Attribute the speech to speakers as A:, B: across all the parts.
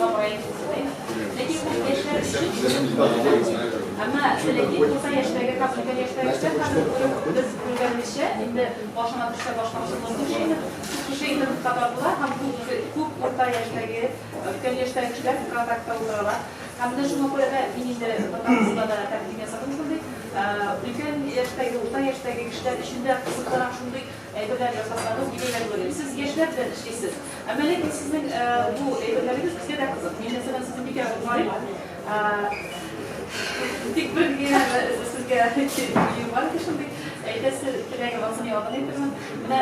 A: Уза бара инде. Ләкин ул яшьләр өчен. Әмма ләкин урта яшьтәге һәм өлкән яшьтәге кешеләр хәзер без күргәнебезчә, инде башына төшсә башламыйча булмый кеше инде. Күп кеше интернетка тартыла һәм күп күп урта яшьтәге, өлкән яшьтәге кешеләр ВКонтактта утыралар. Һәм менә шуңа күрә дә мин инде татар да тәкъдим ясадым шундый. Өлкән яшьтәге, урта яшьтәге кешеләр өчен дә кызыклырак шундый әйберләр ясасагыз, бик әйбәт булыр иде. Сез яшьләр белән эшлисез. Әмма ләкин сезнең бу әйберләрегез безгә дә кызык. Мин, мәсәлән, сезне бик яратып карыйм. Тик бер генә сезгә юым бар иде шундый. Әйтәсе теләгем, ансын яңадан әйтермен. Менә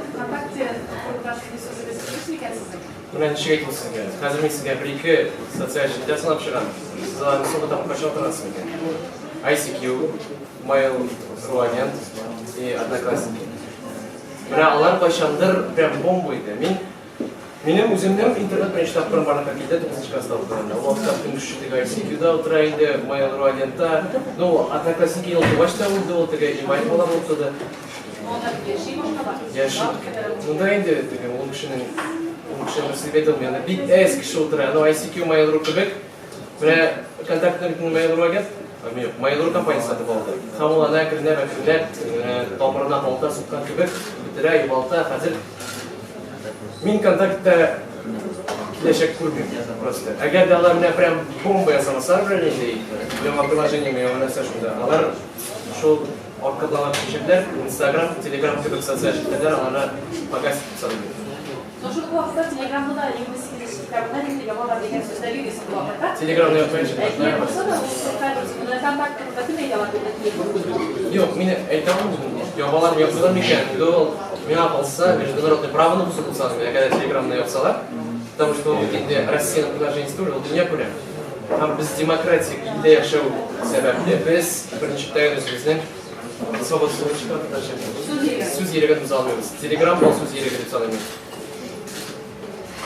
A: ВКонтакте турында шундый сүзегез дөрес микән сезнең?
B: Менә ничек әйтим сезгә. Хәзер мин сезгә бер-ике социаль челтәр санап чыгам. Сез аларны соңгы тапкыр кайчан утыргансыз микән? ICQ, Mail.ru агент и Одноклассники. Менә алар кайчандыр прям бомба иде. Мин минем үземнең интернет беренче тапкырым барлыкка килде 9 класста укыганда. Ул вакытта бөтен кеше теге ICQ-да утыра иде, Mail.ru агентта. Ну, Одноклассники ел тугач та үлде ул, теге email бала булып туды.
A: Яши башкалар.
B: Яши. Монда инде теге 10 кешенең берсе дип әйтә алмыйм. Анда бик әз кеше утыра. Ну, ICQ, Mail.ru кебек. Менә контактны бит Mail.ru агент, юк, Mail.ru компаниясе сатып алды. Һәм ул аны әкренләп әкренләп тамырына балта суккан кебек бетерә, югалта. Хәзер мин контактта киләчәк күрмим просто. Әгәр дә алар менә прям бомба ясамасалар белән инде яңа приложение, яңа нәрсә шунда. Алар шул арткы планга төшәчәкләр. Инстаграм, Телеграм кебек социаль челтәрләр аларга погасит дип саныйм.
A: Но шул ук вакытта Телеграмны да 28 декабрьдән инде ябалар дигән сүзләр йөри соңгы вакытта.
B: Телеграмны япмаячак.
A: Әйе, булса да, ул кайбер менә контакт турында кем әйтә ала дип.
B: Юк, мин әйтә алмыйм. Ябалар, япсалар микән? Инде ул миңа калса, международный правоны бозу булса, әгәр Телеграмны япсалар, потому что ул бит инде Россиянең приложениесе түгел, ул дөнья күләм. Һәм без демократик илдә яшәү сәбәпле, без берничек тә үзебезнең свобода слова татарча. Сүз иреген боза алмыйбыз. Телеграм ул сүз иреге дип саныйм.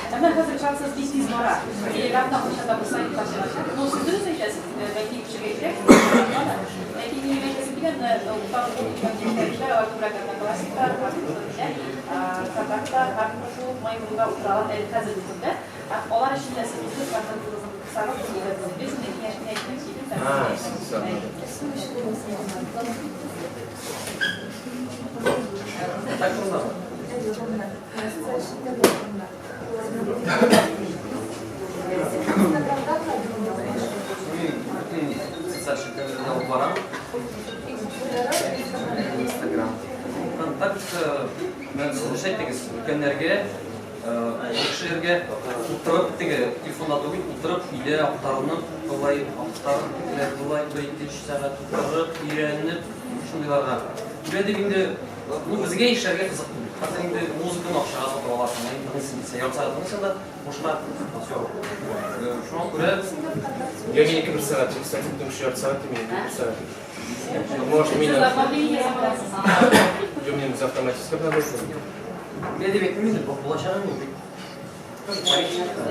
A: Әмма хәзер процесс бик тиз бара. Телеграмда кайчан да булса юкка чыгачак. Ну, сез дөрес әйтәсез, бәлки кешегә кирәк, ләкин минем әйтәсем килә, менә тагын бу кешеләр, алар күбрәк Одноклассниклар, ВКонтактта һәм шул ук Mail.ru-да утыралар әле хәзерге көндә. Һәм алар өчен дә сез үз контентыгызны тотсагыз, бик әйбәт булыр. Мин шундый киңәшне әйттем, сидем.
C: Так турында.
D: Социаль челтәрләр турында.
C: Мин бөтен социаль челтәрләрдә алып барам. Инстаграм. Контакт менә сез дөрес әйттегез, өлкәннәргә, олы кешеләргә утырып теге телефонда түгел, утырып өйдә актарынып, болай актарып, болай бер ике өч сәгать утырып, өйрәнеп, шундыйларга. Менә дип инде, ну, безгә яшьләргә кызык түгел. Хәзер инде музыканы акчага сатып аласың, тыныйсың дисә, ярты сәгать тыныйсың да, бушка, все. Шуңа күрә
B: Я минеке бер сәгать, кстати, потому что ярты сәгать, минеке бер сәгать. Может,
A: Сез
B: мине
A: обновление ясамагансыз.
B: Юк, минем автоматически обновление.
C: Менә дип әйтмим инде, булачагы юк бит. Тоже политика.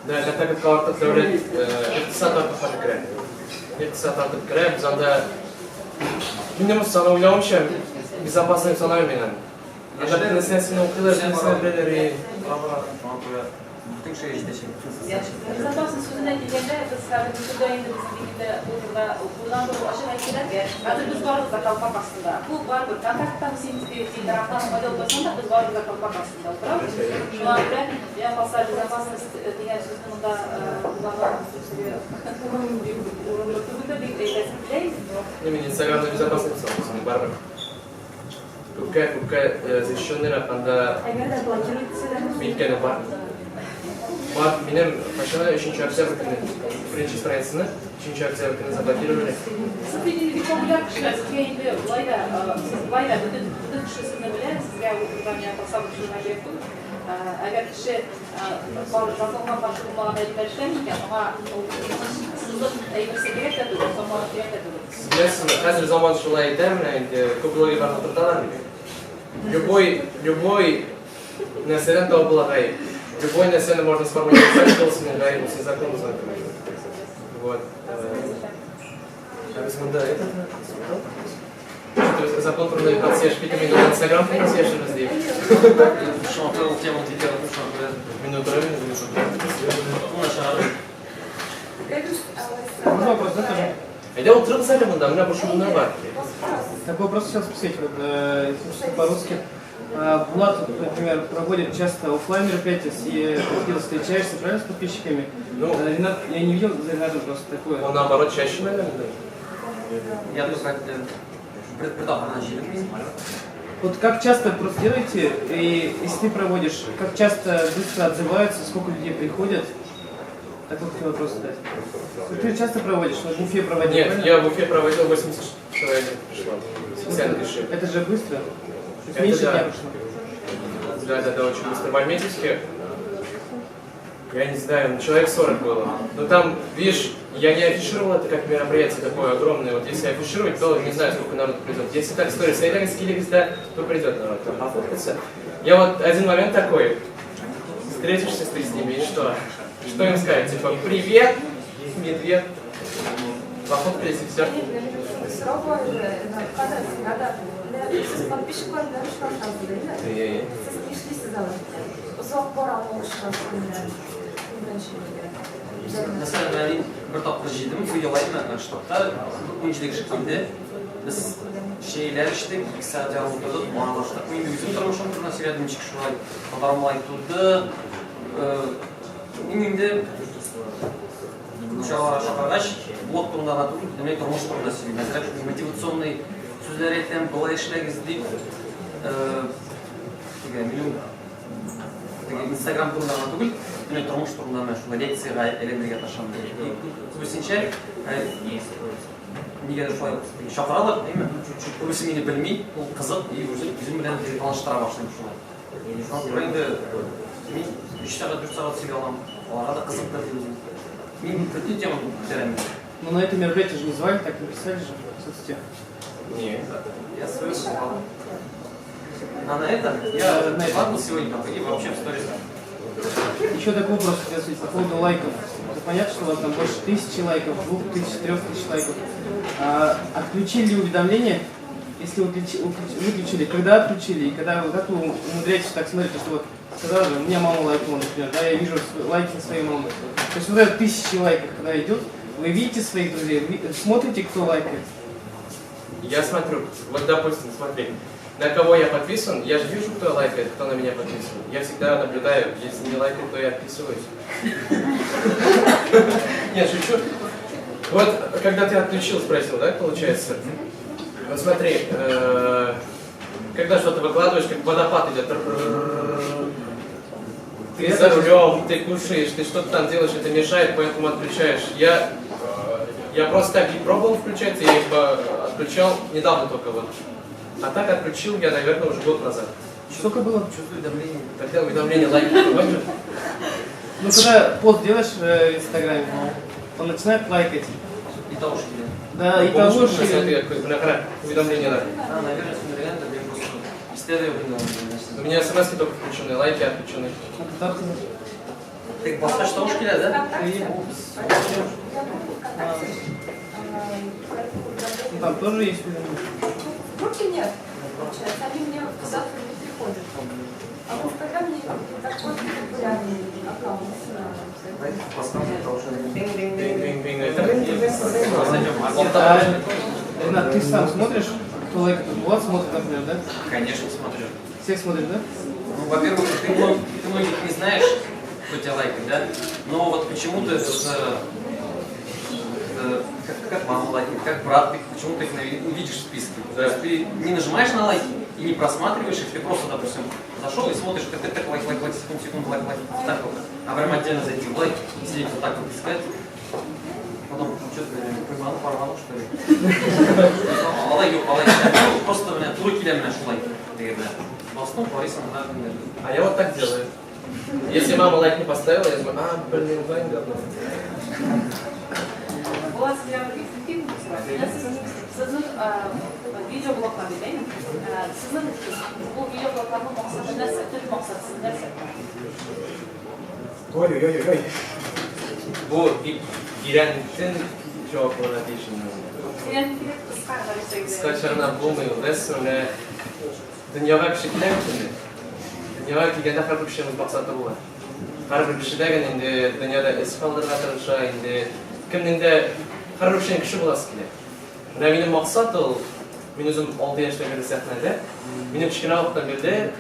B: Да, контактка артык дәүләт икътисад артык хәзер керә. Икътисад артык керә, без анда минем уйлавымча, безопасный дип санамыйм мин аны. Анда нәрсәсен укыйлар, нәрсәне беләләр, и
C: Шуңа күрә бөтен кешегә җитәчәк, бөтен социаль челтәр.
A: Безопасность сүзенә килгәндә, без хәзерге көндә инде безнең бит инде бу турыда турыдан-туры ачык әйттеләр. Хәзер без барыбыз да колпак астында. Бу барыбер контакттан син Телеграмнан кайда утырсаң да, без барыбыз да колпак астында утырабыз. Шуңа күрә, миңа калса, безопасность дигән сүзне монда куллану урынлы түгелдер дип әйтәсем килә инде.
B: Не, мин Инстаграмда безопасный дип саныйм, барыбер. Күпкә, күпкә защищенныйрак анда
D: Әгәр дә блокировать итсәләр?
B: Миткәне бар. Бар, минем кайчан 3 октябрь көне беренче страницаны 3 октябрь көне заблокировали.
A: Сез бит инде бик популяр кешеләр, сезгә инде болай да, сез болай да бөтен кеше сезне белә, сезгә ул турыда миңа калса борчылырга кирәк түгел. Әгәр кеше законга каршы булмаган әйберләр эшләми икән, аңа ул куркынычсызлык әйберсе кирәк тә түгел, соңлану кирәк тә түгел.
B: Сез беләсезме, хәзер заман шулай әйтә, менә инде күп блогерларны утырталар бит. Любой нәрсәдән табып була гаеп. Любой нәрсәне можно сформулировать, что ул синең гаеп, ул син закон бозган кебек. Вот. Ә без монда этот Что-то закон турында бик сөйләшеп киттем, инде Инстаграм турында сөйләшербез дип.
C: Шуңа күрә ул теманы китердем, шуңа күрә.
B: Мин утырам инде, мин утырам.
C: Уны чыгарып.
E: Можно вопрос, да, тоже?
B: Әйдә утырыгыз әле монда, менә буш урыннар бар.
E: Такой вопрос хотел спросить, вот, если чисто по-русски. Булат, вот, например, проводит часто оффлайн мероприятия, ты встречаешься, правильно, с подписчиками?
B: Ну,
E: Ренат, я не видел за Ренатом просто такое.
B: Он наоборот чаще, наверное, даже.
C: Я только бер тапкыр җыйдым мин.
E: Вот как часто просто делаете, и если ты проводишь, как часто быстро отзываются, сколько людей приходят? Такой хотел вопрос задать. Ты часто проводишь? Вот в Уфе проводил,
B: Нет,
E: правильно?
B: я в Уфе проводил, 80 человек пришло. 70 кеше.
E: Это же быстро. То есть
B: Это
E: меньше
B: да.
E: дня прошло.
B: Да, очень быстро. В Альметьевске, я не знаю, ну, человек 40 было. Но там, видишь, я не афишировал это как мероприятие такое огромное. Вот если афишировать, то не знаю, сколько народу придет. Если так сторис, да, то придет народ там пофоткаться. Я вот один момент такой, встретишься ты с ними, и что? Что им сказать? Типа, привет, медведь. Пофоткались и все.
D: Сорау бар иде, Ренатка да, сиңа да. Менә сез подписчиклар белән очрашасыз, әйеме? Сез нишлисез алар белән? Озак барамы ул очрашу белән? Беренче
C: Мәсәлән, мин бер тапкыр җыйдым, бу ел әйме, штабта 17 кеше килде. Без чәйләр эчтек, 2 сәгать ярым утырдык, аралаштык. Мин үзем тормышым турында сөйләдем, ничек шулай татар малай туды. Мин инде чакыргач, блог турында гына түгел, бөтенләй тормыш турында сөйлим. Әзрәк мотивационный сүзләр әйтәм, болай эшләгез дип. Теге минем теге Инстаграм турында гына түгел, бөтенләй тормыш турында менә шулай лекциягә әйләнергә тырышам. Күбесенчә нигәдер шулай чакыралар, әйме? Күбесе мине белми, ул кызык, и үзем белән таныштыра башлыйм шулай. Шуңа күрә инде мин 3 сәгать, 4 сәгать сөйли алам. Аларга да кызыктыр дип уйлыйм. Мин бөтен теманы күтәрәм.
E: Но на это мероприятие же не звали, так написали же в соцсетях.
B: Нет.
C: Я свою звал. А на это? Я
E: на это.
C: ладно сегодня там, и вообще в сторис.
E: Еще такой вопрос хотел спросить по поводу лайков. Это понятно, что у вас там больше 1000 лайков, 2000, 3000 лайков. А отключили ли уведомления? Если выключили, когда отключили и когда вы, как вы умудряетесь так смотреть, что вот сказала же, у меня мама лайкнула, например, да, я вижу лайки своей мамы. То есть вот это 1000 лайков, когда идет, вы видите своих друзей, вы смотрите, кто лайкает?
B: Я смотрю, вот допустим, смотри, на кого я подписан, я же вижу, кто лайкает, кто на меня подписан. Я всегда наблюдаю, если не лайкает, то я отписываюсь. Нет, шучу. Вот, когда ты отключил, спросил, да, получается? Вот смотри, когда что-то выкладываешь, как водопад идет. Ты за рулем, ты кушаешь, ты что-то там делаешь, это мешает, поэтому отключаешь. Я просто так не пробовал включать, я их отключал недавно только вот. А так отключил я, наверное, уже год назад.
E: Сколько было?
C: Чувствую давление.
B: Тогда уведомление лайки приходят.
E: Ну, когда пост делаешь в Инстаграме, он начинает лайкать.
C: И того же тебе.
E: Да, и
B: Помнишь,
E: того же.
B: что это такое, уведомление, да.
C: А, наверное, смотрели, да, блин, просто исследую, блин,
B: У меня смс только включены, лайки отключены.
C: Ты баскач того же киля, да?
D: ВКонтакте. Я группу ВКонтакте.
E: Ну, там тоже есть уведомления.
D: В группе нет, получается, они мне куда-то не приходят. А в Инстаграме не такой популярный аккаунт.
E: Ренат, ты сам смотришь, кто лайкает? Влад смотрит, например, да?
C: Конечно, смотрю.
E: Всех смотришь, да?
C: Ну, во-первых, ты многих не знаешь, кто тебя лайкает, да? Но вот почему-то это, как мама лайкает, как брат, ты почему-то их увидишь в списке. То есть ты не нажимаешь на лайки и не просматриваешь их, ты просто, допустим, зашел и смотришь, как ты так лайк, лайк, лайк, секунду, секунду, лайк, лайк, вот так вот. А прям отдельно зайти в лайк и сидеть вот так вот искать. Потом, что-то, поймал, порвал, что ли. Алай, юк, алай. Просто, меня, туры килә менә шулай. Бастым, карыйсың, да.
B: А я вот так делаю. Если мама лайк не поставила, я думаю, а, блин, лайк говно.
A: Булат, сезнең видеоблоглар бит, әйме? Сезнең бу видеоблогларның максаты нәрсә? Төп максат нәрсә?
B: Ой-ой-ой-ой. Бу бик тирәнтен җавапларга тиеш инде.
A: Тирән кирәк, кыска Кыска гына әйтсәгез.
B: Кыскача гына булмый ул. Без менә дөньяга кеше килә бит инде. Дөньяга килгәндә һәрбер кешенең үз максаты була. Һәрбер кеше дә генә инде дөньяда эз калдырырга тырыша, инде кемнең дә һәрбер кешенең кеше буласы килә. Менә минем максат ул, мин үзем 6 яшьтә бирле сәхнәдә. Минем кечкенә вакыттан бирле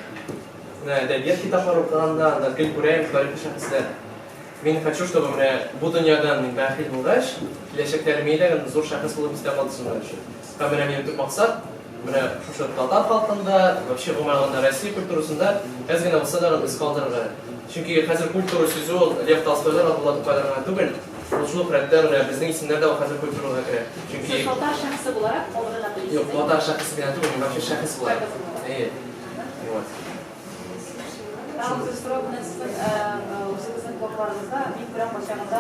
B: менә әдәбият китаплары укыганда, анда гел күрәм тарихи шәхесләр. Мин хочу, чтобы менә бу дөньядан мин бәхил булгач, киләчәктә әле мин дә зур шәхес булып истә калдырсыннар өчен. Һәм менә минем төп максат, менә шушы татар халкында, вообще гомумән алганда Россия культурасында әз генә булса да эз калдырырга. Чөнки хәзер культура сүзе ул Лев Толстойлар, Габдулла Тукайлар гына түгел, ул шул ук рәттә менә безнең исемнәр дә ул хәзер культурага керә. Чөнки
A: Сез татар шәхесе буларак калдырырга телисез.
B: Юк, татар шәхесе генә түгел, мин вообще шәхес буларак. Әйе. Вот.
A: Тагын бер сорау, менә сезнең үзегезнең блогларыгызда мин күрәм кайчагында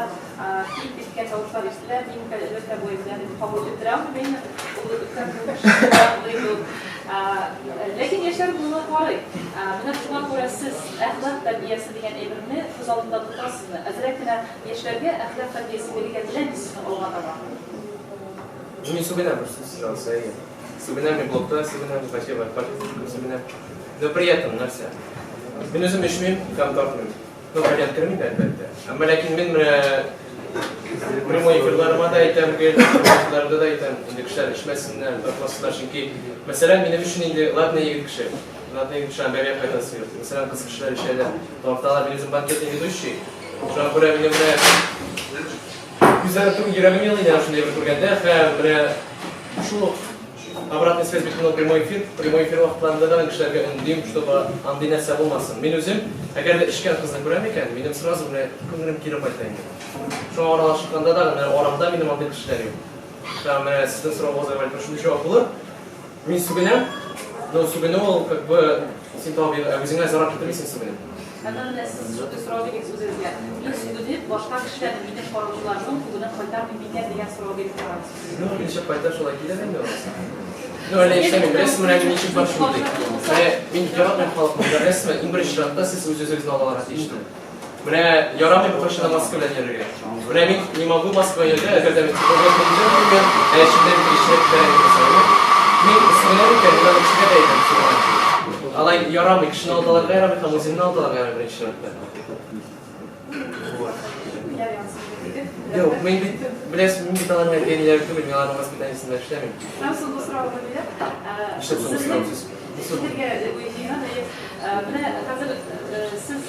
A: пип иткән тавышлар ишетелә. Мин, әлбәттә, бу әйберләрне кабул итеп бетерә алмыйм. Ул өлкән кеше ул. Ләкин яшьләр моны карый. Менә шуңа күрә сез әхлак тәрбиясе дигән әйберне күз алдында тотасызмы? Әзрәк кенә яшьләргә әхлак тәрбиясе бирергә теләмисезме алга таба?
B: Мин сүгенәм, бер сүз алса, әйе. Сүгенәм, мин блогта сүгенәм, вообще күп сүгенәм. Но при этом нәрсә? Мин үзем эчмим һәм тартмыйм. Ну, кальян керми дә, әлбәттә. Әмма ләкин мин менә прямой эфирларыма да әйтәм, гел эфирларымда да әйтәм, инде кешеләр эчмәсеннәр, тартмасыннар, чөнки, мәсәлән, минем өчен инде, ладно, егет кеше, ладно, егет кеше, бәргә файдасы юк. Мәсәлән, кыз кешеләр эчәләр, тарталар, мин үзем банкетный ведущий. Шуңа күрә минем менә күзләрем түгел, йөрәгем елый инде шундый бер күргәндә, һәм менә шул ук обратная связь бит ул прямой эфир, прямой эфир вакытларында да мин кешеләргә өндим, чтобы андый нәрсә булмасын. Мин үзем, әгәр дә эчкән кызны күрәм икән, минем сразу менә күңелем кире кайта инде. Шуңа аралашканда да менә арамда минем андый кешеләр юк. Һәм менә сезнең соравыгызга бәлки шундый җавап булыр. Мин сүгенәм, но сүгенү ул как бы син табигый, үзеңә зарар китермисең сүгенеп.
A: Әмма менә сез шундый сорау бирегез үзегезгә. Мин сүгенеп, башка кешеләрнең, минем караучыларның күңелен кайтармыйм микән дигән сорау биреп карагыз.
B: Ну, ничек кайта, шулай килә инде ул. Ну, әле эшләмим, беләсезме, менә мин ничек бар шундый. Менә мин яратмыйм халыкны, беләсезме, иң беренче чиратта сез үз-үзегезне алдаларга тиеш түгел. Менә ярамый беркайчан да маска белән йөрергә. Менә мин не могу маска белән йөрергә, әгәр дә мин типограф белән, ә эчемдә бит эчерәк бәрәңге булса, әйе. Мин сүгенәм икән, мин аны кешегә дә әйтәм, сүгенәм. Алай ярамый, кешене алдаларга ярамый һәм үзеңне алдаларга ярамый беренче чиратта. Вот. Юк, мин бит, беләсез, мин бит аларның әти-әниләре түгел, мин аларның воспитаниесендә эшләмим.
A: Һәм соңгы соравымны бирәм.
B: Нишләп соңгы сорау сез?
A: Сезгә уйныйм. Менә хәзер сез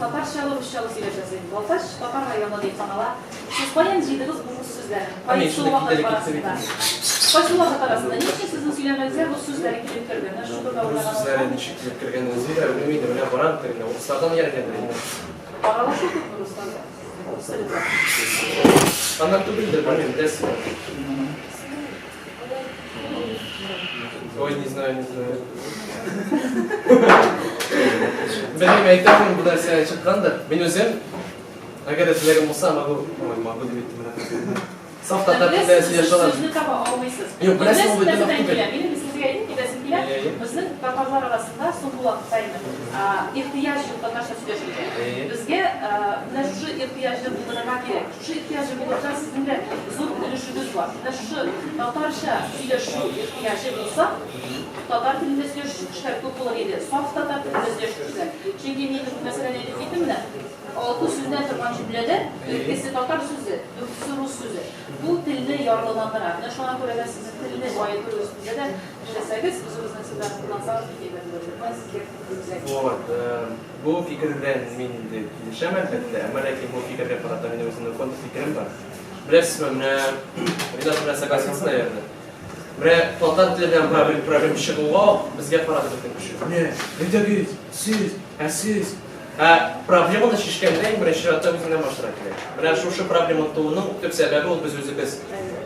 A: татарчалы, русчалы сөйләшәсез. Балтач татар районы дип санала. Сез каян җыйдыгыз бу рус сүзләрен? Кайсы вакыт арасында? Кайсы вакыт арасында? Ни өчен сезнең сөйләмегезгә рус сүзләре килеп керде? Менә шул турыда
B: Рус сүзләре ничек килеп кергәнен үзем дә белмим инде. Менә барам тегендә урыслардан ияргәндер инде.
A: Аралашу күпме руслар белән? Рус теле белән.
B: Аннан түгелдер, белмим, беләсезме? Ой, не знаю, не знаю. Белмим, әйтә алмыйм, бу нәрсә чыккандыр. Мин үзем, әгәр дә теләгем булса, могу, ой, могу дип әйттем менә. Саф татар телендә сөйләшә алам.
A: Сүзне таба алмыйсыз.
B: Юк, беләсең, ул бит
A: Нәрсәдән
B: түгел.
A: килә? Минем сезгә әйтеп китәсем килә.
B: Әйе.
A: Безнең татарлар арасында соңгы вакытта инде ихтыяҗ юк татарча сөйләшергә.
B: Әйе.
A: Безгә менә шушы ихтыяҗны булдырырга кирәк. Шушы ихтыяҗны булдыруда сезнең дә зур өлешегез бар. Менә шушы татарча сөйләшү ихтыяҗы булса, татар телендә сөйләшүче кешеләр күп булыр иде. Саф татар телендә сөйләшүче кешеләр. Чөнки мин, мәсәлән, әйтеп киттем менә, алты сүздән торган җөмләдә икесе татар сүзе, дүртесе рус сүзе. Бу телне ярлыландыра. Менә шуңа күрә дә сезнең телне баету өстендә дә эшләсәгез, үзегезнең сүзләрне куллансагыз бик әйбәт булыр иде. Менә сезгә фикерегез.
B: Вот, бу фикер белән мин инде килешәм, әлбәттә, әмма ләкин бу фикергә карата минем үземнең контрфикерем бар. Беләсезме, менә Ринат белән согласился, наверное. Менә татар теле белән проблем, проблем чыгуга ук безгә карады бөтен кеше. Менә, әйдәгез, сез, ә сез. Ә проблеманы чишкәндә иң беренче чиратта үзеңнән башларга кирәк. Менә шушы проблема тууның төп сәбәбе ул без үзебез.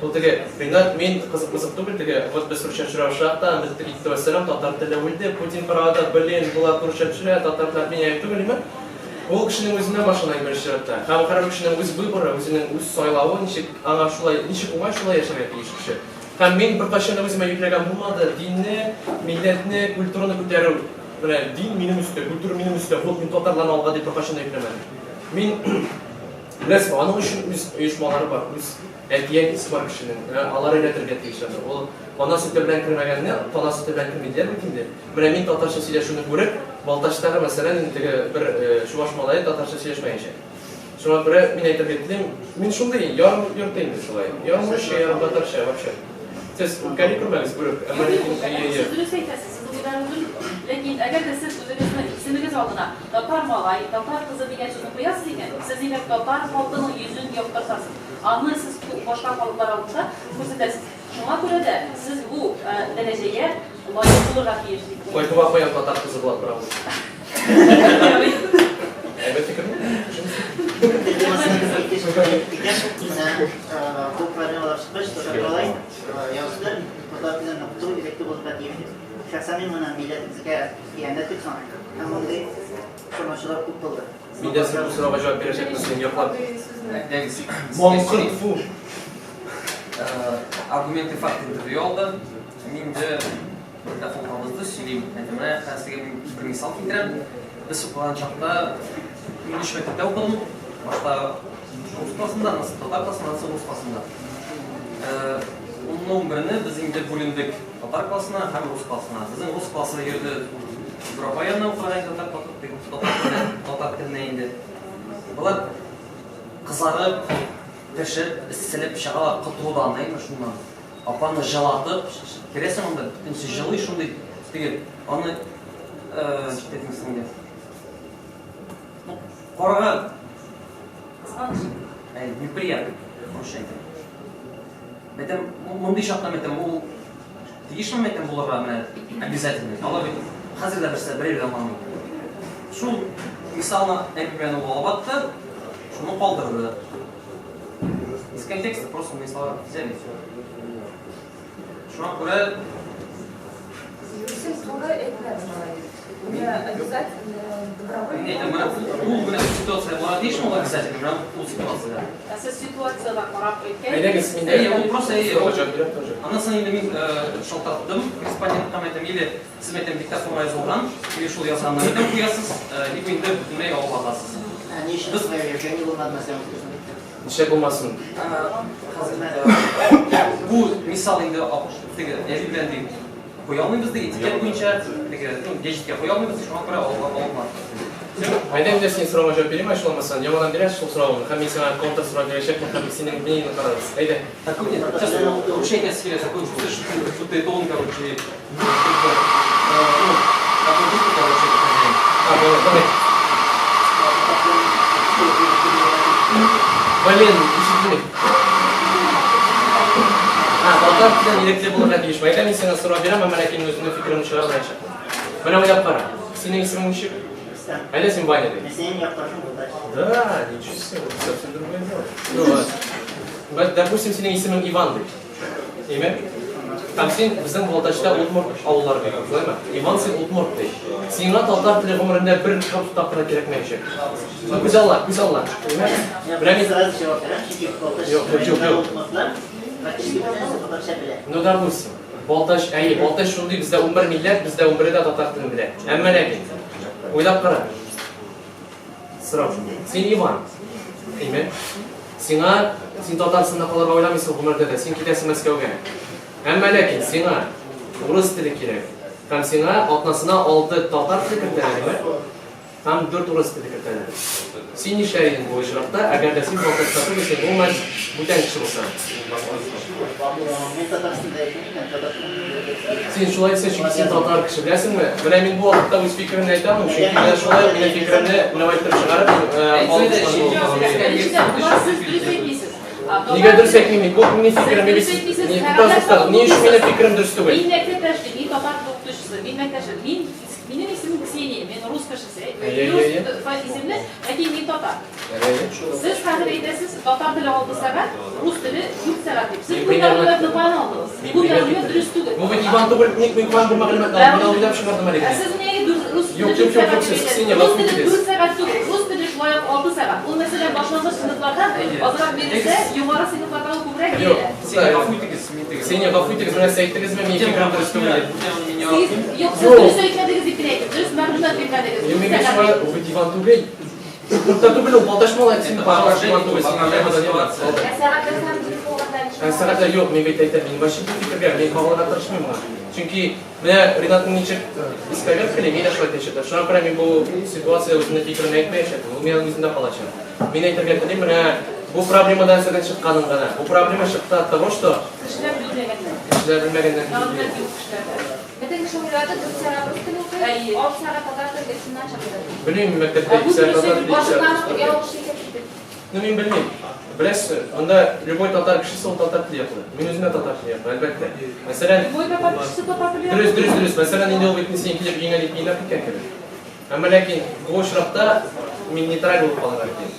B: Ул теге Ринат, мин кызык кызык түгел теге, вот без русча төшерә башладык та, бетте китте вәссәлам, татар теле үлде, Путин карады, блин, болар русча төшерә, татар теле отменяют түгел, димме? Ул кешенең үзеннән башлана иң беренче чиратта. Һәм һәрбер кешенең үз выборы, үзенең үз сайлавы, ничек аңа шулай, ничек уңай, шулай яшәргә тиеш кеше. Һәм мин беркайчан да үземә йөкләгән булмады динне, милләтне, культураны күтәрү. Менә дин минем өстә, культура минем өстә, вот мин татарларны алга дип беркайчан да йөкләмәдем. Мин Беләсезме, аның өчен үз оешмалары бар, үз әти-әнисе бар кешенең. Алар өйрәтергә тиеш аны. Ул ана сөте белән кермәгәнне, тана сөте белән керми диләр бит инде. Менә мин татарча сөйләшүне күреп, Балтачтагы, мәсәлән, инде теге бер чуваш малае татарча сөйләшмәячәк. Шуңа күрә мин әйтергә телим, мин шундый ярым йорты инде шулай. Ярым русча, ярым татарча вообще. Сез үпкәли күрмәгез, бүрек. Әмма ләкин әйе, әйе.
A: Сез дөрес әйтәсез, сезнең уйларыгыз дөрес. Ләкин әгәр дә сез үзегезнең исемегез алдына татар малай, татар кызы дигән сүзне куясыз икән, сез димәк татар халкының йөзен яктыртасыз. Аны сез башка халыклар алдында күрсәтәсез. Шуңа күрә дә сез бу дәрәҗәгә лаек булырга тиеш дип уйлыйм.
B: Кайтуга каян татар кызы була тора ул? Әйбәт фикерме?
F: Бу проблемалар чыккач, татар малай язды, татар телен укыту ирекле булырга тиеш дип. Шәхсән мин моны милләтебезгә хыянәт дип саныйм. Һәм мондый санаучылар күп булды.
B: Мин дә син бу сорауга җавап бирәчәкмен, син яклап. Маңкырт, фу.
C: Аргументы факт интервью алды. Мин дә диктофон кабызды, сөйлим. Әйтәм, менә хәзер сезгә мин бер мисал китерәм. Без укыган чакта мин өч мәктәптә укыдым. Башта рус классында, аннан соң татар классында, аннан соң рус классында. Унны унберне без инде бүлендек татар классына һәм рус классына. Безнең рус классы йөрде Зур апа янына укырга инде татар теленә инде. Болар кызарып, пешеп, эсселеп чыгалар котырудан, әйме шуннан. Апаны җылатып, керәсең анда, бөтенесе җылый шундый, теге, аны, ничек әйтим инде. Ну, карага
A: Кызганыч.
C: Әй, неприятно, русча әйтәм. Мәйтәм, мондый чакта мәйтәм, ул тиешме мәйтәм булырга менә обязательно. Алар бит хәзер дә берсе бер дә аңламый. Шул мисалны әби белән ул алып атты, шуны калдырды. Из контекста просто мисал взяли все. Шуңа күрә
D: Син туры әйтмәдең алай. Менә обязательно добровольно.
C: Мин әйтәм, менә ул менә ситуация була тиешме ул обязательно, менә ул ситуациядә.
A: Ә сез ситуациягә карап әйткән.
B: Әйдәгез, мин дә.
C: Әйе, ул просто әйе.
B: Сорауга җавап бирәм тоже.
C: Аннан соң инде мин шалтыраттым корреспондентка, әйтәм, или сез әйтәм диктофонга язылган, или шул язганны әйтәм куясыз, либо инде бөтенләй алып атасыз.
F: Ә ни өчен Евгений булмады мәсәлән үткәрсен?
B: Нишләп булмасын?
C: Хәзер бу мисал инде теге әби белән дип куя алмыйбыз ди, этикет буенча теге, ну, гәҗиткә куя алмыйбыз, шуңа күрә алып алма.
B: Әйдә, мин дә синең сорауыңа җавап бирим, ачуланмасаң. Яңадан бирәсез шул соравыңны, һәм мин сиңа контр сорау бирәчәкмен, һәм синең мнениеңне карарбыз. Әйдә.
C: Такой, нет, сейчас вообще әйтәсе килә, такой, что будто это он, короче, ну, такой будто, короче, хозяин.
B: А, понял, давай. Блин, ишетмим. А, татар телен ирекле булырга тиеш. Әйдә, мин сиңа сорау бирәм, әмма ләкин үземнең фикеремне чыгарып әйтәчәкмен. Менә уйлап кара. Синең исемең ничек? Әйдә, син Ваня ди.
F: Мин синең якташың Балтач.
B: Да, ничего себе, вот совсем другое дело. Ну, вот, допустим, синең исемең Иван ди. Име? Һәм син безнең Балтачта удмурт авыллары бик күп, шулаймы? Иван син удмурт ди. Сиңа татар теле гомерендә бер тапкыр да кирәкмәячәк. Ну, күз алла, күз алла. Име?
F: Менә мин сразу җавап бирәм, чөнки Балтач
B: Юк, юк, юк.
F: удмуртлар практически бөтенесе татарча белә.
B: Ну, допустим. Балтач, әйе, Балтач шундый, бездә 11 милләт, бездә 11-е дә татар телен белә. Әмма ләкин, уйлап кара. Сорау шундый. Син Иван. Әйме? Сиңа, син Татарстанда калырга уйламыйсың гомердә дә, син китәсең Мәскәүгә. Әмма ләкин сиңа урыс теле кирәк. Һәм сиңа атнасына 6 татар теле кертәләр, әйме? Һәм 4 урыс теле кертәләр. Син нишләр идең бу очракта, әгәр дә син Балтачта түгел, син гомумән бүтән кеше булсаң?
F: Мин Татарстанда яшим икән, татар телен
B: Син шулай дисең, чөнки син татар кеше, беләсеңме? Менә мин бу вакытта үз фикеремне әйтә алмыйм, чөнки менә шулай ук минем фикеремне менә әйтеп чыгарып,
A: Беренчедән, болар сез дөрес әйтмисез.
B: Нигә дөрес әйтмим мин? Бу минем фикерем,
A: Сез дөрес әйтмисез.
B: Ни, туктагыз, ни өчен минем фикерем дөрес түгел?
A: Мин мәктәптә эшлим, мин татар укытучысы, мин мәктәптә мин минем исемем Ксения, мин рус кешесе.
B: Әйе, әйе.
A: Рус исемле, ләкин мин татар.
B: Әйе.
A: Сез хәзер әйтәсез, татар теле 6 сәгать, рус теле 4 сәгать дип. Сез
B: Мин
A: бу
B: примерно-
A: мәгълүматны каян алдыгыз?
B: Мин
A: Бу
B: пример
A: мәгълүмат дөрес түгел.
B: Бу бит Иван түгел, ник мин Иван бу мәгълүматны алдым? Мин уйлап чыгардым әле.
A: Ә сез нигә рус теле
B: Юк, юк,
A: 4
B: юк,
A: сәгать
B: юк,
A: дип
B: сез
A: әйтәсез?
B: Ксения,
A: Рус
B: гафу
A: теле
B: итегез.
A: 4 сәгать түгел. Рус теле шулай ук 6 сәгать. Ул мәсәлән башлангыч сыйныфларда азрак бирелсә, югары сыйныфларда ул күбрәк
B: Юк.
A: бирелә.
C: Ксения, гафу итегез, мин теге.
B: Ксения, гафу итегез, менә сез әйттегезме, минем фикерем дөрес түгел дип.
A: Сез юк, сез
B: Юк.
A: дөрес әйтмәдегез дип кенә әйттем. Дөрес мәгълүмат бирмәдегез.
B: Мин
A: 4
B: мин
A: сәгать
B: шулай,
A: дип.
B: бу бит Иван түгел. Удмуртта түгел ул, Балтач малае, син
C: Поражение, поражение ситуация.
A: Ә сәгатьләр һәм телефонда
B: Ә сәгатьләр юк, мин бит әйтәм, мин вообще бу фикергә, мин кагылырга тырышмыйм моңа. Чөнки менә Ринатның ничек исковеркали, мин дә шулай әйтәчәкмен. Шуңа күрә мин бу ситуация үземнең фикеремне әйтмәячәкмен. Ул минем үземдә калачак. Мин әйтергә телим, менә бу проблемадан нәрсәдән чыкканын гына. Бу проблема чыкты от того, что
A: Кешеләр белмәгәннәр.
B: кешеләр белмәгәннән.
A: Мәгълүмат юк кешеләрдә.
D: Бөтен кеше уйлады, 4 сәгать рус теле укый,
A: Әйе.
D: 6 сәгать татар теле шуннан чыкты.
B: Белмим, мәктәптә
A: Ә бу
B: 2 сәгать
A: дөрес
B: татар теле, 2 сәгать
D: Башыннан
B: рус
D: ук
B: теле.
D: ялгыш итеп китеп.
B: Ну, мин белмим. Беләсез, монда любой татар кешесе ул татар теле яклы. Мин үзем дә татар теле яклы, әлбәттә. Мәсәлән,
A: Любой татар кешесе татар теле
B: дөрес, дөрес, дөрес. Мәсәлән, инде ул бит син килеп өеңә дип уйлап киткән кебек. Әмма ләкин бу очракта мин нейтраль булып калырга телим.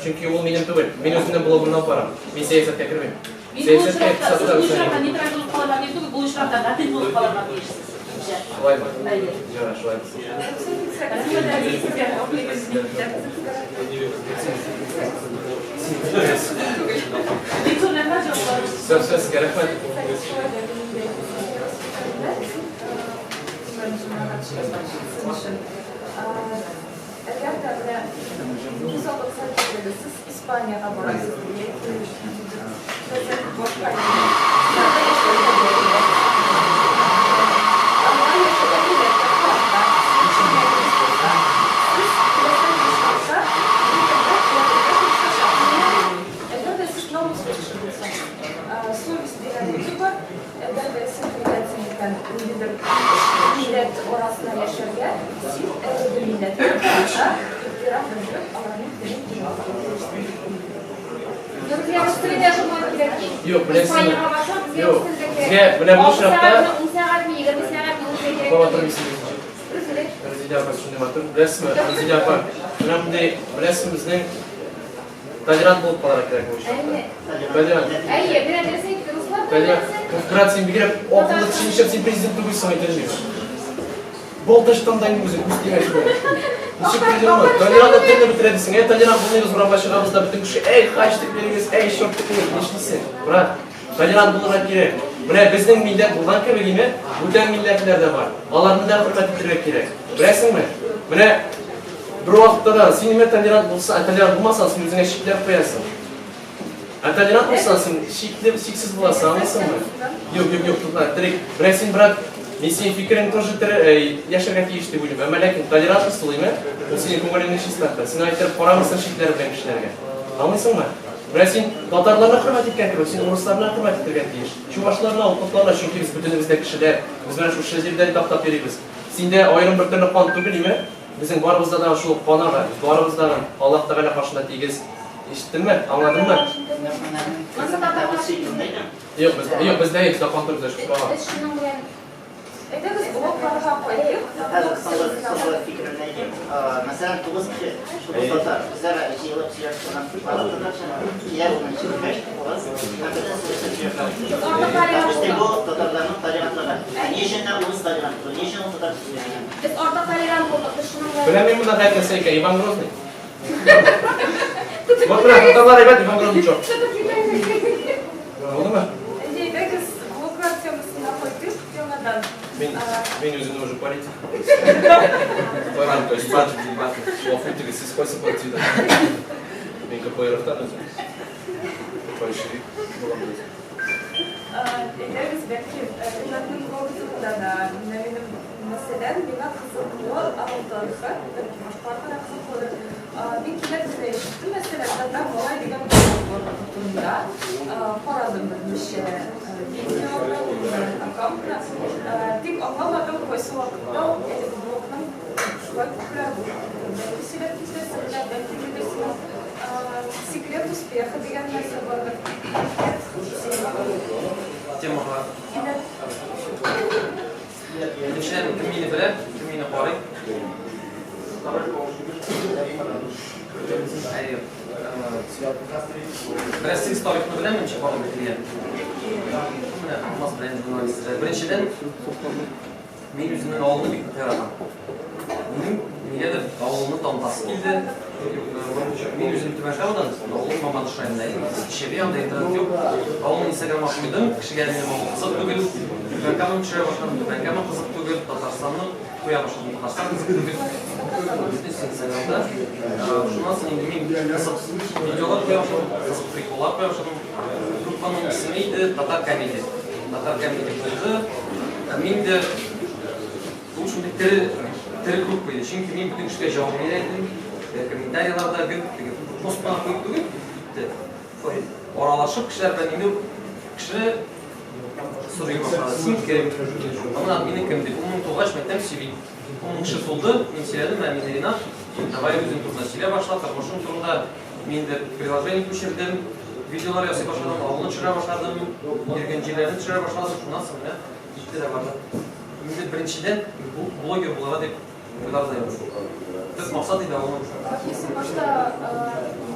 B: Чөнки ул минем түгел. Мин үземнең блогымнан барам. Мин сәясәткә кермим.
A: Мин бу
B: Сәясәткә,
A: очракта, сез
B: икътисадка
A: бу очракта
B: кермим.
A: нейтраль булып калырга тиеш түгел, бу очракта гадел булып калырга тиешсез. Минемчә.
B: Шулаймы?
A: Әйе.
B: Ярар, шулай булсын.
A: Рәхмәт сезгә. Бик зур рәхмәт җавапларыгыз.
B: Все, все, сезгә рәхмәт.
D: Әгәр дә менә мисал әйтсәк, сез Испаниягә барасыз, яки башка илләрдә яшәргә теләсез. Анда яшәргә милләткә карата мөмкинлегегез булса, сез теләсә нинди шартта бу телдә яшәргә тырышачаксыз. Әгәр дә сез намуслы кеше булсагыз, совесть дигән әйбер бар. Әгәр дә син теләсең икән, ниндидер милләт арасында яшәргә, син әлеге милләткә карата ихтирам белдереп, аларның телен белергә тиешсең.
G: Безгә рус теле дә шулай кирәк.
B: Юк, беләсезме?
G: Испаниягә барсак, безгә
B: Юк.
G: рус теле дә кирәк.
B: Безгә менә бу
G: 6
B: очракта
G: сәгатьме, 10 сәгатьме, 20 сәгатьме ул кирәк.
B: Баба тормыйсыз.
G: Рус теле.
B: Рәзилә апа шундый матур. Беләсезме, Рәзилә апа, менә мондый, беләсезме, безнең толерант булып калырга кирәк бу очракта.
G: Әйе.
B: Толерант.
G: Әйе, менә нәрсә әйтте, руслар да
B: Толерант.
G: нәрсә?
B: Брат, син бигрәк акыллы кеше, нишләп син президент түгелсең, әйтә алмыйм. Балтачтан да инде үзе күз тимәс шулай. Ничек президент була? Толерант телне бетерә дисең. Әй, толерант булмыйбыз, урамга чыгабыз да бөтен кеше, әй, хач дип йөрибез, әй, черт дип йөрибез. Нишлисең? Брат, толерант булырга кирәк. Менә безнең милләт булган кебек име, бүтән милләтләр дә бар. Аларны да хөрмәт итәргә кирәк. Беләсеңме? Менә бер вакытта да син ниме толерант булса, толерант булмасаң, син үзеңә чикләр куясың. Ә толерант булсаң, син чикле, чиксез буласың, аңлыйсыңмы? Юк, юк, юк, тукта, терек. Менә син, брат, мин синең фикерең тоже тере, яшәргә тиеш дип уйлыйм. Әмма ләкин толерантность ул име, ул синең күңелеңне чистарта. Син әйтеп карамыйсың чикләр белән кешеләргә. Аңлыйсыңмы? Менә син татарларны хөрмәт иткән кебек, син урысларны хөрмәт итәргә тиеш. Чувашларны, удмуртларны, чөнки без бөтенебез дә кешеләр. Без менә шушы җирдән таптап йөрибез. Синдә аерым бер төрле кан түгел име? Безнең барыбызда да шул кан ага. Без барыбыз да Аллаһ Тәгалә каршында тигез. Ишеттеңме? Аңладыңмы? Юк, без юк, бездә юк, бездә кан түгел, бездә шул ага.
G: Без шуның белән
D: Әйдәгез, блогларга кайтыйк.
F: Хәзер соңгы фикеремне әйтим. Мәсәлән, 9 кеше, 9 татар, үзара җыелып сөйләшеп торган барлык татарча, килә унынчы кеш, урыс, һәм бөтен сөйләшеп сөйләшеп.
G: артык
F: Бу татарларның толерантлыгы. Ә ни өчен урыс толерантлыгы? Ни өчен ул татарча сөйләшә?
G: Без артык толерант булдык, без шуның белән
B: Беләм мин монда гаять нәрсә икән, Иван Грозный. Вот менә татарлар әйбәт, Иван Грозный чок. Булдымы?
D: Әйдәгез, блоглар темасына кайтыйк яңадан.
B: Мин үземне уже политик. Барам, то есть дебаты. Гафу итегез, сез кайсы партиядән? Мин КПРФтан үзем. Большевик булам үзем.
D: Әйдәгез, бәлки, Ринатның блогы турында да, менә минем, мәсәлән, миңа кызыклы авыл тарихы, бәлки башкаларга да кызыклыдыр. Мин кинәт кенә ишеттем, мәсәлән, татар малай дигән блог турында, карадым берничә видеоны, аккаунтны. Тик аңламадым, кайсы вакытта ул әлеге блогның шулай популяр булып китүен. Бәлки сөйләп китәрсең, бәлки белерсең. Секрет успеха дигән нәрсә бардыр.
C: Темага.
D: Кинәт
C: Минемчә, кем мине белә, кем мине карый. Әйе. Бераз сез тарихны беләм, минемчә, барлык бетергән. Менә Алмаз белән журналист. Беренчедән, мин үземнең авылны бик нык яратам. Минем нигәдер авылымны танытасы килде. Мин үзем Түбән Камадан, авылым Мамадыш районында. Чеби анда интернет юк. Авылны Инстаграмга куйдым, кешегә минем авыл кызык түгел. Түбән Каманы төшерә башладым, Түбән Кама кызык түгел, Татарстанның куя башладым Татарстан түгел. Бөтенесе Инстаграмда. Шуннан соң инде мин кызык видеолар куя башладым, кызык приколлар куя башладым. Группаның исеме иде Татар комедия. Татар комедия булды. Мин дә ул шундый тере тере группа иде. Чөнки мин бөтен кешегә җавап бирә идем. Комментарийларда гел теге пост кына куеп түгел, аралашып кешеләр белән инде кеше сорый башлады. Син кем? Аннан админы кем дип. 10 мең тулгач, мәктәп сөйли. 10 мең кеше тулды, мин сөйләдем, ә мин Ринат, давай үзең турында сөйлә башла, тормышың турында. Мин дә приложение күчердем, видеолар ясый башладым, авылны төшерә башладым, йөргән җирләрне төшерә башладым. Шуннан соң менә китте дә барды. Инде беренчедән блогер булырга дип уйлар да юк. Төп максат иде авылны.
D: Син башта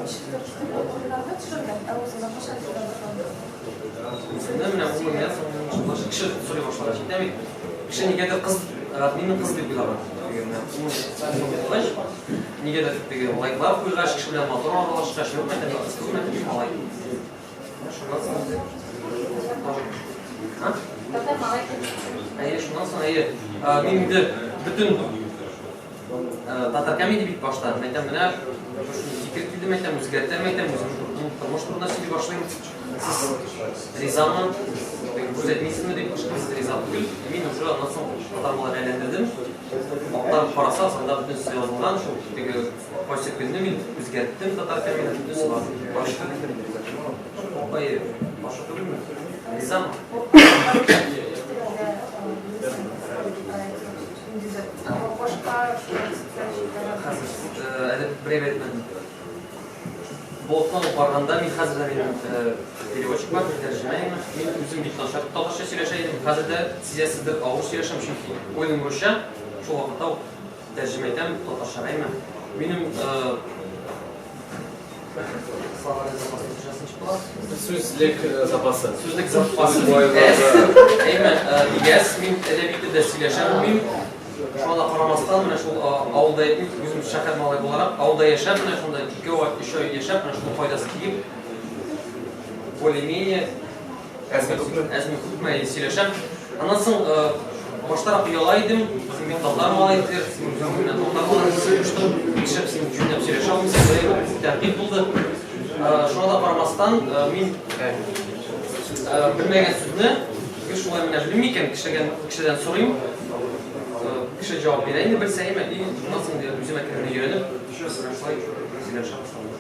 D: ничектер урыннарда төшергән, ә үзеңне кайчан төшерә башладың?
C: Үземне менә ун меңнән соң кеше сорый башлады. Әйтәм бит, кеше нигәдер кыз, админның кыз дип уйлаган. Теге менә ун мең булгач, нигәдер теге лайклар куйгач, кеше белән матур аралашкач, юк, әйтәм, кыз түгел, әйтәм, малай. Шуннан соң А?
A: Татар малай.
C: Әйе, шуннан соң, әйе. Мин инде бөтен татар комедия бит башта. Әйтәм, менә шундый фикер килде, әйтәм, үзгәртәм, әйтәм, үзем тормыш турында сөйли башлыйм. Сез ризамы? Күзәтмисезме дип, сез риза түгел. Мин уже аннан соң татар малайга әйләндердем. Актарып карасагыз, анда бөтенесе язылган, шул теге кайсы көнне мин үзгәрттем татар комедия, бөтенесе бар. Башка Апай, башы түгелме? Ризамы?
D: Башка социаль челтәрләр.
C: Хәзер әле бер әйтмәдем. Болтны алып барганда мин хәзер дә минем переводчик бар, мин тәрҗемә итәм. Мин үзем бик начар татарча сөйләшә идем. Хәзер дә сизәсездер, авыр сөйләшәм, чөнки уйлыйм русча, шул вакытта ук тәрҗемә итәм татарчага әйме. Минем словарный запас татарчасы ничек була?
B: Сүзлек запасы.
C: Сүзлек запасы бик әз. Әйме, бик әз. Мин әдәби телдә сөйләшә белмим. Шуңа да карамастан, менә шул авылда, үзем шәһәр малай буларак, авылда яшәп, менә шунда 2 ай, 3 ай яшәп, менә шуның файдасы тиеп, более-менее
B: Әзме күпме?
C: Әзме күпме сөйләшәм. Аннан соң баштарак ояла идем, син бит татар малай диләр, син үзең менә татар малай сөйләштең, нишләп син җүнләп сөйләшә алмыйсың, дигән тәнкыйть булды. Шуңа да карамастан, мин белмәгән сүзне гел шулай менә белмим икән, кешедән кешедән сорыйм. Кеше җавап бирә инде белсә, әйме, и шуннан соң инде үзем әкрен генә өйрәнеп, шулай сөйләшә башладым.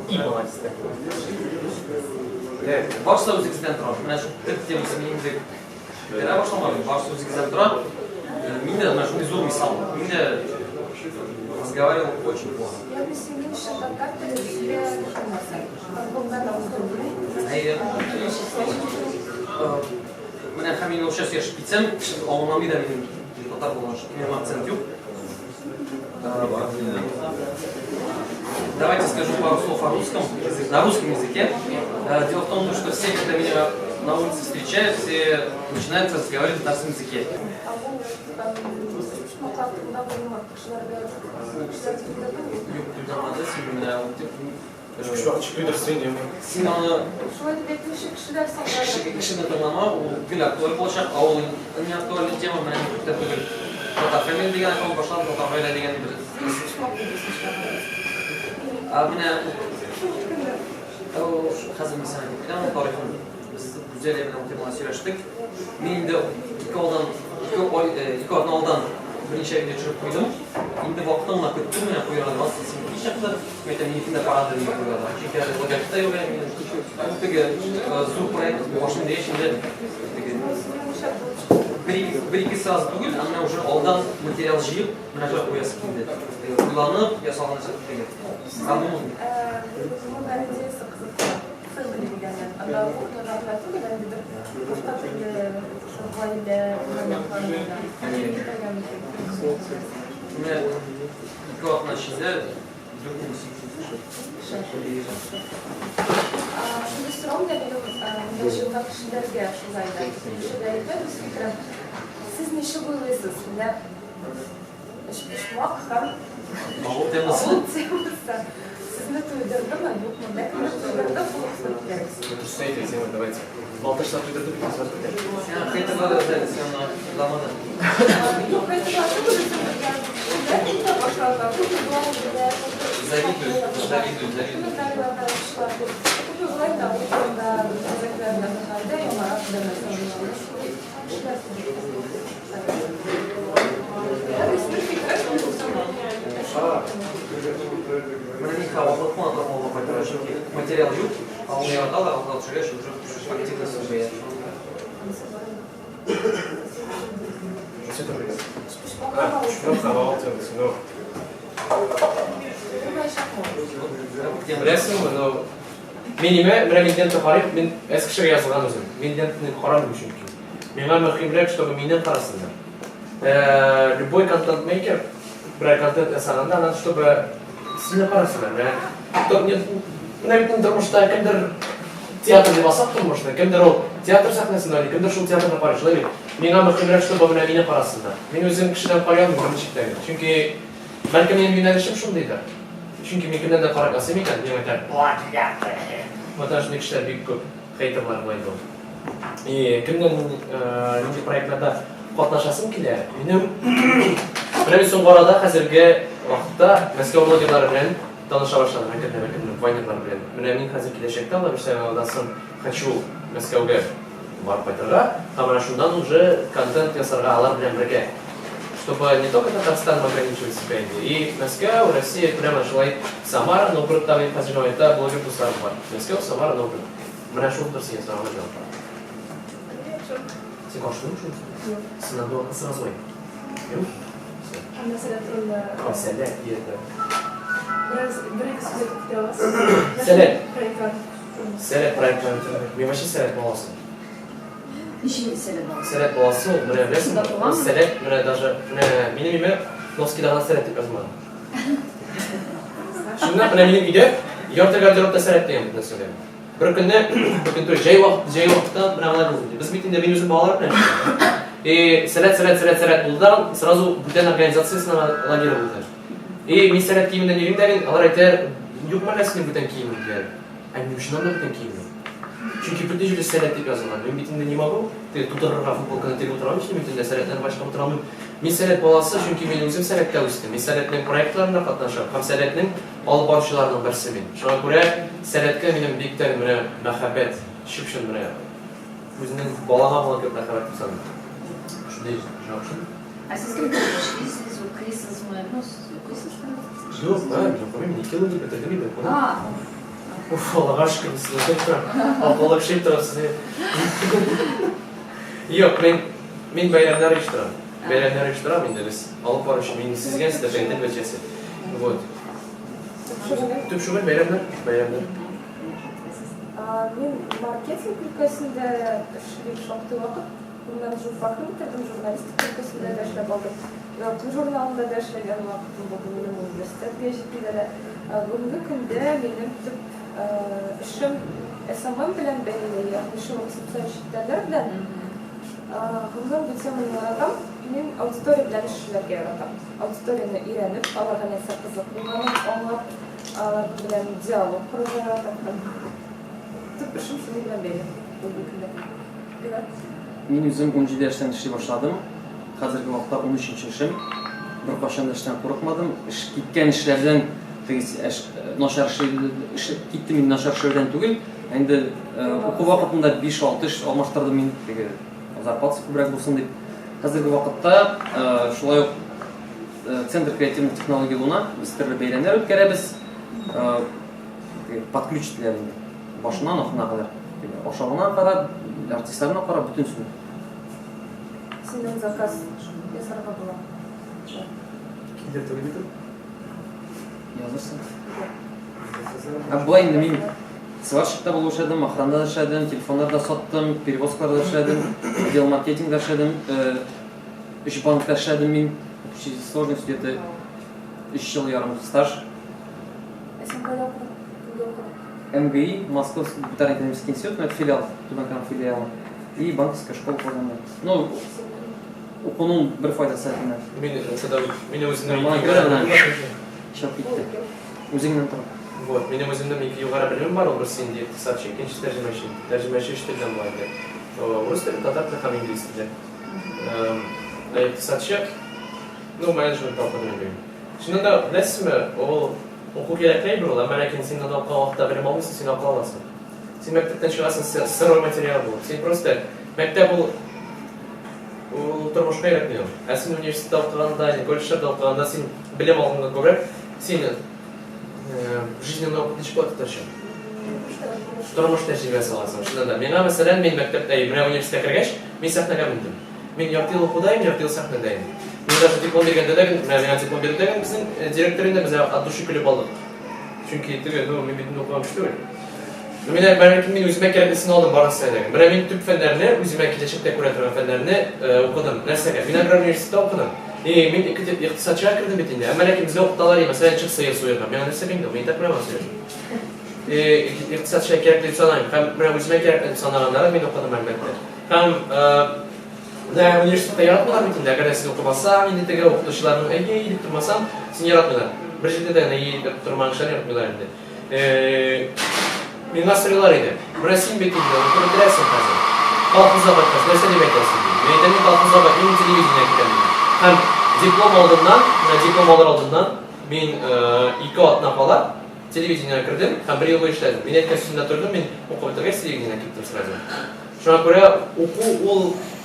B: И молодец.
C: Барысы да үзегездән тора. Менә шул төп темасы мин инде күтәрә башламадым. Барысы үзегездән тора. Мин дә менә шундый зур мисал. Мин дә разговаривал очень плохо.
D: Ягъни синең өчен татар теле бик тә гомумән авыз түгел.
C: Әйе. Менә һәм мин урысча сөйләшеп китсәм, кеше аңламый да минем татар булган, минем акцент юк. Давайте скажу пару слов о русском, на русском языке. Дело в том, что все, когда меня на улице встречают, все начинают разговаривать на татарском языке.
D: Авыл почмаклар турында гомумән кешеләргә кешеләр турында түгел.
C: Юк, туйдырмады, син менә
B: Почмак туйдырсын.
C: Син аны
D: Шулай дип әйтүче кешеләр
C: кеше
D: саңгырау.
C: Кешене тыңлама, ул гел актуаль булачак, авыл иң актуальный тема, менә мин күптән түгел Татар Family дигән аккаунт башладым, Татар гаилә дигән бер.
D: Почмак дигән.
C: А менә ул хәзер мин сиңа әйтеп китәм, ул тарихын. Без Гүзәлия белән ул темага сөйләштек. Мин инде 2 алдан 2 ай, 2 атна алдан берничә видео төшереп куйдым. Инде вакытын гына көттем, менә куярга син чыкты. Мин әйтәм, минекен дә карады дип куярга. Чөнки әле логотип та юк әле минем. Ул теге зур проект башлыйм дигәч инде теге бер ике сразу түгел, ә менә уже алдан материал җыеп, менә шулай куясы килде. Теге уйланып ясалган нәрсә теге. Продуманный.
D: Гомумән идеясы кызыклы. Family дигәннән. Анда кухняда гына түгел, инде бер башка төрле гаилә моментларында. Китәргә мөмкин.
C: Менә 2 атна эчендә 4800 кеше.
D: Шундый сорау да минем монда җыелган кешеләргә шулай да. Кешеләр әйтә үз фикерен. Сез ничек уйлыйсыз? Менә Өчпочмак һәм
C: Авыл темасы.
D: Авыл темасы. Сезне туйдырдымы, юкмы? Менә кемне туйдырды, кул күтәрегез.
B: Дөресен әйтегез, Тимур, давайте. Балтачлар туйдырды бит, сразу күтәр.
C: Сиңа хейтерлар әзер, син аны тыңламадың.
D: Юк, хейтерлар түгел, үзем белгән. Әйтә башладылар. Күпме блогерлар,
C: Завидую, завидую, завидую.
D: Комментарийларда язучылар күп. Күпме болай да ул турында мәзәкләр хәлдә яңарак бер нәрсә уйланды. Шулай кешеләр. Һәр фикер
C: Менә ни хавалык кына тормауга кайтара, чөнки материал юк, ә ул яраталар, алга төшергәч уже активность сүнә.
B: Все тоже есть. А, өчпочмак һәм авыл темасы, ну. Беләсеңме, ну, мин ниме, менә мин лента карыйм, мин әз кешегә язылган үзем. Мин лентаны карамыйм чөнки. Миңа мөһимрәк, чтобы мине карасыннар. Любой контент-мейкер, берәр контент ясаганда, надо, чтобы сине карасыннар. Менә, менә бит тормышта кемдер театр дип алсак тормышны, кемдер ул театр сәхнәсендә уйный, кемдер шул театрны карый, шулай бит. Миңа мөһимрәк, чтобы менә мине карасыннар. Мин үзем кешедән карый алмыйм берничек тә. Чөнки бәлки минем юнәлешем шундыйдыр. Чөнки мин кемнән дә карап ясыйм икән, миңа әйтәләр, плагиат. Монда шундый кешеләр бик күп, хейтерлар була инде ул. И кемнең нинди проектларда катнашасым килә? Минем менә мин соңгы арада хәзерге вакытта Мәскәү блогерлары белән таныша башладым, әкренләп әкренләп вайнерлар белән. Менә мин хәзер киләчәктә, Алла бирсә, алдан хочу Мәскәүгә барып кайтырга һәм менә шуннан уже контент ясарга алар белән бергә. Чтобы не только Татарстаном ограничивать себя инде. И Мәскәү, Россия, прямо шулай Самара, Новгородта мин хәзерге вакытта блогер дусларым бар. Мәскәү, Самара, Новгород. Менә шул бер синең сорауга җавап. Син каршылыймы шул?
D: Юк.
B: Синнән дә сразу әйт. Юк?
D: Ә мәсьәлә турында
B: Сәләт, это.
D: Бераз бер-ике сүз әйтеп китә аласызмы?
B: Сәләт.
D: Проектлар.
B: Сәләт проектлары. Мин вообще сәләт баласы.
A: Ничек сәләт баласы?
B: Сәләт баласы ул, менә беләсеңме? Ул сәләт, менә даже, менә минем име носкида гына сәләт дип язмаган. Шуннан менә минем өйдә ярты гардеробта сәләт дигән бөтен нәрсә. Бер көнне, бер көн түгел, җәй вакыт, җәй вакытта менә болай булды. Без бит инде мин үзем балалар белән. И сәләт, сәләт, сәләт, сәләт булды да, сразу бүтән организациясенә лагерь булды. И мин сәләт киеменнән йөрим дә мин, алар әйтәләр, юк мәллә синең бүтән киемең диләр. Ә минем чыннан да бүтән кием юк. Чөнки бөтен җирдә сәләт дип язылган. Мин бит инде не могу, теге тутырырга футболканы тегеп утыра алмыйм, мин төнлә сәләтләрне башка утыра алмыйм. Мин сәләт баласы, чөнки мин үзем сәләттә үстем. Мин сәләтнең проектларында катнашам һәм сәләтнең алып баручыларының берсе мин. Шуңа күрә сәләткә минем бик тә менә мәхәббәт, чып-чын менә үземнең балама булган кебек мәхәббәт дип саныйм. Шундый җавап шул.
A: Ә сез кем булып эшлисез, укыйсызмы? Ну, сез укыйсыз
B: Юк, мин укымыйм, ике ел инде бетердем инде укуны.
A: А,
B: Уф, Аллага шөкер, сез укып торам. Акыллы кеше итеп торасыз. Юк, мин бәйрәмнәр оештырам. Бәйрәмнәр оештырам инде без. Алып баручы мин сезгә сездә бәйрәм бәчәсе. Вот. Төп шөгыль бәйрәмнәр, бәйрәмнәр.
D: Мин маркетинг өлкәсендә эшлим шактый вакыт. Моннан журфакны бетердем, журналистика өлкәсендә дә эшләп алдым. Ялкын журналында да эшләгән вакытым булды, минем университет гәҗитендә дә. Бүгенге көндә минем төп эшем SMM белән бәйле, ягъни шул ук социаль челтәрләр белән. Гомумән, бу теманы яратам. Мин аудитория белән эшләргә яратам. Аудиторияне өйрәнеп, аларга нәрсә кызык булганын аңлап, алар белән диалог корырга яратам. Төп эшем шуның белән бәйле бүгенге көндә. Ринат?
C: Мин үзем 17 яшьтән эшли башладым. Хәзерге вакытта 13 эшем. Беркайчан да эштән курыкмадым. Эш киткән эшләрдән теге начар эш киттем инде начар эшләүдән түгел. Инде уку вакытында 5-6 эш алмаштырдым мин теге зарплатасы күбрәк булсын дип. Хәзерге вакытта шулай ук Центр креативных технологий Луна без төрле бәйрәмнәр үткәрәбез. Под ключ диләр инде. Башыннан ахырына кадәр. Ашавына карап, артистларына карап, бөтенесен.
D: Синнән заказ ясарга була.
B: Килер түгел бит ул.
C: Язырсың. Ә болай инде мин сварщикта булып эшләдем, охранада эшләдем, телефоннарда саттым, перевозкаларда эшләдем, отдел маркетингда эшләдем, өч банкта эшләдем мин. Общей сложности где-то 3 ел ярым стаж.
D: Ә син кайда укыдың? Кемдә укыдың?
C: МГИ, Московский гуманитарный экономический институт, но это филиал, Түбән Кама филиалы, и банковская школа Казанда. Ну, Укуның бер файдасы менә.
B: Мин укыдым, минем үземнең
C: Нормаль
B: ике
C: керә
B: югары
C: менә.
B: белемем бар.
C: Чыгып китте. Үзеңнән тора.
B: Вот, минем үземнең ике югары белемем бар, ул берсе инде икътисадчы, икенчесе тәрҗемәче. Тәрҗемәче өч телдән була инде. Рус теле, татар теле һәм инглиз теле. Ә икътисадчы, ну, менеджмент укыдым инде мин. Чыннан да, беләсезме, ул уку кирәкле әйбер ул, әмма ләкин син анда укыган вакытта белем алмыйсың, син акыл аласың. Син мәктәптән чыгасың сырой материал булып. Син просто мәктәп ул ул тормышка өйрәтми ул. Ә син университетта укыганда, или колледжда укыганда син белем алганга күбрәк, син жизненный опыт ничек була татарча? Тормыш тәҗрибәсе аласың. Чыннан да, миңа мәсәлән, мин мәктәптә, менә университетка кергәч, мин сәхнәгә мендем. Мин ярты ел укуда идем, ярты ел сәхнәдә идем. Мин даже диплом биргәндә дә, менә миңа диплом бирде дә безнең директор инде, без от души көлеп алдык. Чөнки теге, ну, мин бит инде укыган кеше түгел. Ну, менә бәлки мин үземә кирәклесен алдым барысын әле. Менә мин төп фәннәрне, үземә киләчәктә күрә торган фәннәрне укыдым. Нәрсәгә? Мин аграр университетта укыдым. И мин икътисадчыга кердем бит инде. Әмма ләкин безгә укыталар, мәсәлән, чык сыер суярга. Миңа нәрсәгә инде? Мин и так беләм аны суярга. Икътисадчыга кирәкле дип саныйм. Һәм менә үземә кирәкле дип санаганнарын мин укыдым, әлбәттә. Һәм менә университетта яратмыйлар бит инде. Әгәр дә син укымасаң, инде теге укытучыларның әйе дип тормасаң, сине яратмыйлар. Бер җирдә дә әйе дип тормаган кешеләр яратмыйлар инде. Миңа сорыйлар иде. Менә син бит инде укып бетерәсең хәзер. Колхозга кайткач, нәрсә дип әйтәсең? Ди. Мин әйтәм, мин колхозга кайтмыйм, мин телевидениегә китәм дим. Һәм диплом алдыннан, менә диплом алыр алдыннан мин 2 атна кала телевидениегә кердем һәм бер ел буе эшләдем. Мин әйткән сүземдә тордым, мин укып бетергәч телевидениегә киттем сразу. Шуңа күрә уку ул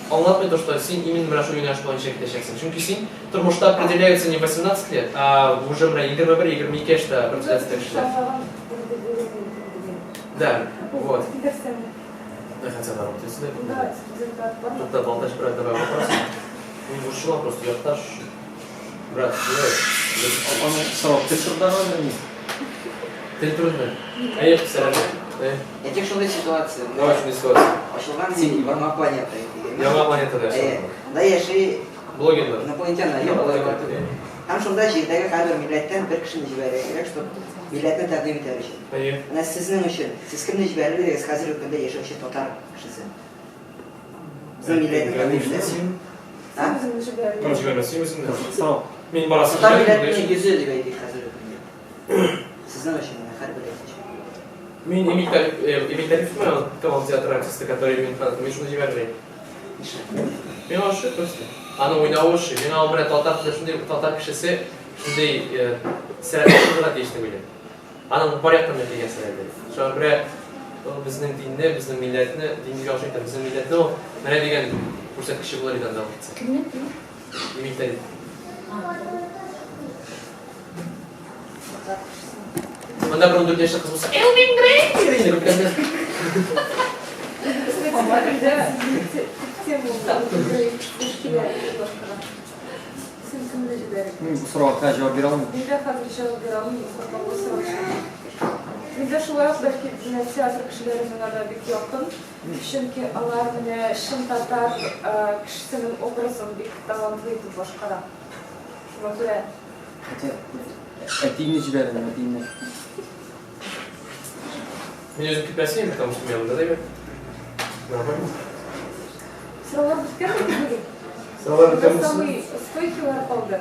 B: аңлатмый то, что син именно менә шул юнәлеш буенча китәчәксең. Чөнки син тормышта определяются не 18 лет, а уже менә 21-22 яшьтә определяются кешеләр. Да, вот. Я хотел на работу сюда. Тут да, Балтач, брат, давай вопрос. Мин борчылам просто, якташ. Брат, давай.
C: Аның сорау тел турындамы ни?
B: Тел турында. Әйе, сәлам.
H: Әйтик, шундый ситуация.
B: Давай шундый ситуация.
H: Ачылган яңа планета.
B: Яңа планетада
H: Әйе. Анда яши
B: блогерлар.
H: Инопланетяннар, юк, алар бар түгел. Һәм шунда җирдәге һәрбер милләттән бер кешене җибәрергә кирәк, чтобы милләтне тәкъдим итәр өчен.
B: Әйе.
H: Менә сезнең өчен, сез кемне җибәрер идегез хәзерге көндә яшәүче татар кешесе? Безнең милләтне тәкъдим итәр өчен.
B: А? Кем җибәрмәс, син үзеңне.
C: Сорау.
B: Мин барасы
H: Татар милләтенең йөзе дип әйтик хәзерге көндә. Сезнең өчен менә һәрбер әйтүче.
B: Мин Эмиль Талип, Эмиль Талипов, Камал театры артисты, который мин мин шуны җибәрер идем. Миңа ошый просто. Аның уйнавы ошый. Миңа ул менә татар теле шундый татар кешесе шундый сәләтле булырга тиеш дип уйлыйм. Аның бар яктан да килгән сәләте. Шуңа күрә ул безнең динне, безнең милләтне, дин дип яхшы әйтәм, безнең милләтне ул менә дигән күрсәткече булыр иде анда ул китсә.
G: Кемне?
B: Эмиль Талип. Монда бер 14 яшьлек кыз булса, Элвин Грей дигән инде күптән.
D: Син кемне җибәрер?
C: Мин бу сорауга җавап бирә алмыйм.
D: Мин дә хәзер җавап бирә алмыйм, катлаулы сорау. Мин дә шулай ук, бәлки, менә театр кешеләре миңа да бик якын. Чөнки алар менә чын татар кешесенең образын бик талантлы итеп башкара. Шуңа күрә.
C: Хотя, әтиемне җибәрдем, әтиемне.
B: Мин үзем китмәс идем, потому что мин анда да юк. Нормально.
D: Сораулар беткәнме бүген?
B: Сораулар беткәнме?
D: Самый стойкийлар калды.